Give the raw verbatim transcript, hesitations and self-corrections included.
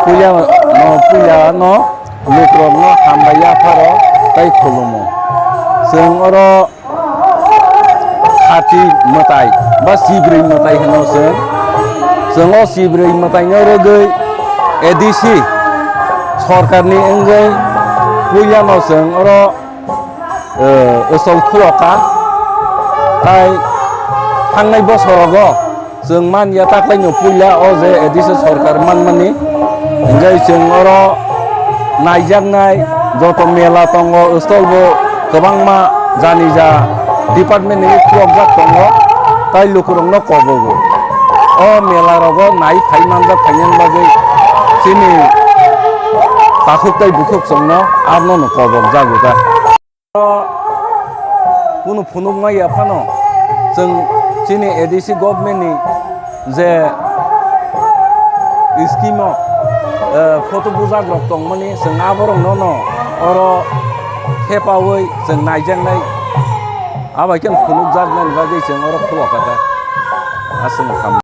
Puila no, puila no lukrok no hambai yapharo tei khulumo. Chwng oro khati mwtai ba sibrwi mwtai hino chwng. Chwng o sibrwi mwtai no rwgwi A D C sorkar ni wngwi puila no chwng oro, eh, usol khulokha. Tai thangnai bosorogo chwng man ya taklaino puila o je A D C sorkar manmani, hingke chwng oro naijaknai joto mela tongo, stol bo kwbangma jani ja department ni khulokjak tongo, tai lukurokno kobogo. O mela rogo nai phai manjak phainani bagwi chini takhuk tai bukhuk chwngno arno no kobok jago ta. Kunu phunuk maya phano chwng chini A D C government ni je scheme o, eh, photo bujak rok tongmani chwng aborok no no oro thepawi chwng naijaknai, abai khe phunukjaknai bagwi chwng oro khulokha ta aswk ham.